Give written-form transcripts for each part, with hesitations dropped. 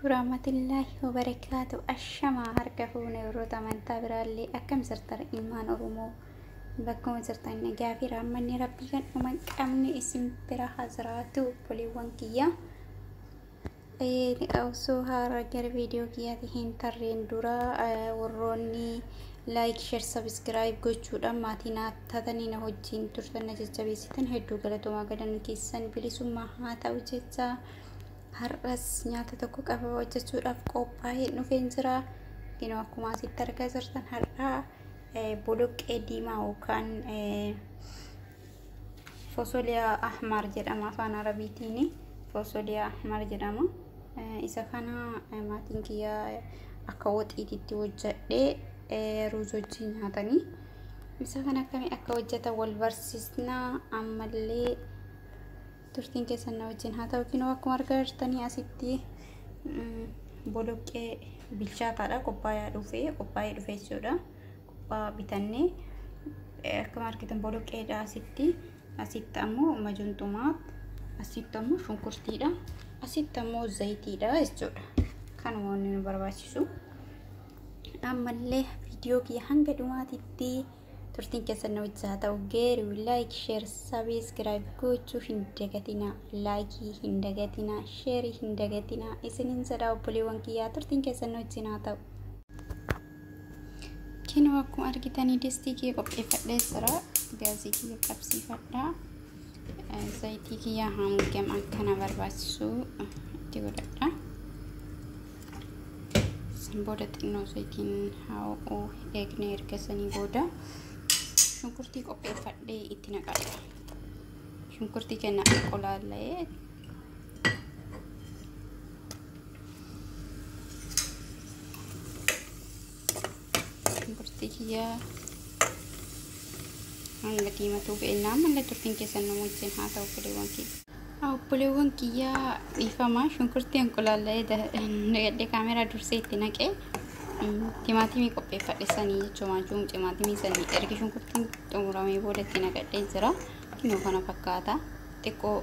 Warahmatullaahi wabarakaatu. Ashamaa harka fuune warroota amantaa biraallee akkam jirtan ilmaan Oromoo bakkuma jirtan nagaa fi raammanni rabbii kan dhuma hin qabne isin bira haa jiraatu obboleewwan kiyya. Osoo haaraa gara viidiyoo kiyyaatti hin tarreen dura warroonni like, share, subscribe gochuudhaan maatii naa taatanii na wajjin turtan na jajjabeessitan hedduu galatoomaa galanni keessan bilisummaa haa ta'u jecha har'as nyaata tokko qaba hojjechuudhaaf qophaa'ee dhufeen jira. Kinoo akkuma asitti argaa jirtan har'a boloqqee diimaa yookaan fosoliyaa ahmar jedhama afaan arabiitiin fosoliyaa ahmar jedhama. Isa kana maatiin kiyya akka waxiititti hojjedhee ruuz wajjin nyaatanii. Isa kana akkamii akka hojjetan wal barsiisnaa ammallee turtiin keessan na wajjin haa ta'u. Kinoo akkuma argaa jirtanii asitti boloqqee bilchaataadha qophaa'ee dhufee jechuudha. Qophaa bitannee akkuma argitan boloqqeedha asitti ammoo majuntumaa asitti ammoo shunkurtiidha asitti ammoo zayitiidha jechuudha. Kanuma wanni nu barbaachisu. Ammallee viidiyoo kiyya hanga dhumaatitti turtiin keessan na wajjin haa ta'u. Geeruu like, share, subscribe gochuu hin dagatinaa. Laayikii hin dagatinaa, sheerii hin dagatinaa. Isiniin jedha obboleewwan kiyyaa turtiin keessan na wajjin haa ta'u. Kinoo akkuma argitanii distii kiyya qopheeffadhee jira. Gaazii kiyya qabsiifadha. Zayitii kiyya hangam akkana barbaachisu itti godhadha. San booda xinnoo zayitiin haa ho'u eegne erga sanii booda shunkurtii qopheeffadhee itti naqadha. Shunkurtii kenna qolaallee shunkurtii kiyya hanga diimatuuf ennaa ammallee turtiin keessan nama wajjin haa ta'u obboleewwan kiyya. Obboleewwan kiyya dhiifama shunkurtii qolaallee naqadhee kaameraa dursee itti naqee timaatimii qopheeffadhe sanii jechuudha. Maajuun timaatimii sanii erga shunkurtiin xumuramee booda itti naqadhee jira. Kinoo kana fakkaata. Xiqqoo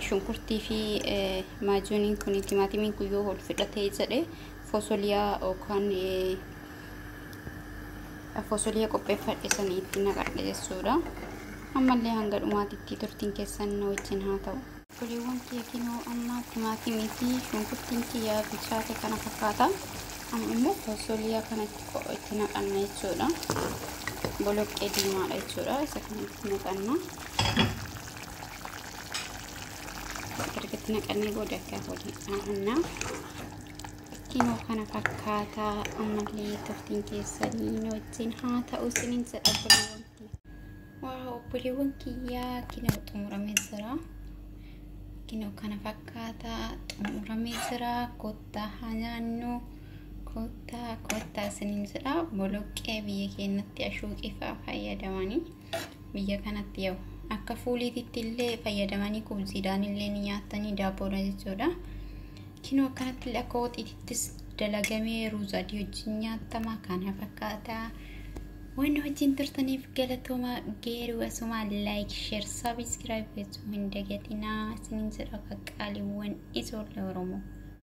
shunkurtii fi maajuuniin kun timaatimiin kun yoo ol fudhatee jedhe fosoliyaa yookaan fosoliyaa qopheeffadhe sanii itti naqadhe jechuudha. Ammallee hanga dhumaatitti turtiin keessan na wajjin haa ta'u. Obboleewwan kiyya kinoo amma timaatimii fi shunkurtiin kiyya bilchaate kana fakkaata. Amma immoo fosoliyaa kana itti naqanna jechuudha. Boloqqee diimaadha jechuudha. Isa kana itti naqanna. Erga itti naqannee booda akka waliin dhahanna. Kinoo kana fakkaata. Ammallee turtiin keessanii na wajjin haa ta'u isiniin jedha obboleewwan kiyya. Waa obboleewwan kiyyaa kinoo xumuramee jira. Kinoo kana fakkaata xumuramee jira. Kottaa haa nyaannu. Kottaa kottaa isiniin jedha. Boloqqee biyya keenyatti ashuuqii fa'aa fayyadamanii biyya kanatti yoo akka fuuliititti illee fayyadamanii kubziidhaan illee ni nyaatanii daabboodha jechuudha. Kinoo akkanatti illee akka waxiitittis dalagamee ruuza adii wajjin nyaatama kana fakkaata. Wanni wajjin turtaniif galatooma geeruu asuma like, share, subscribe gochuu hin dagatinaa isiniin jedha qaqqaaliiwwan ijoollee Oromoo.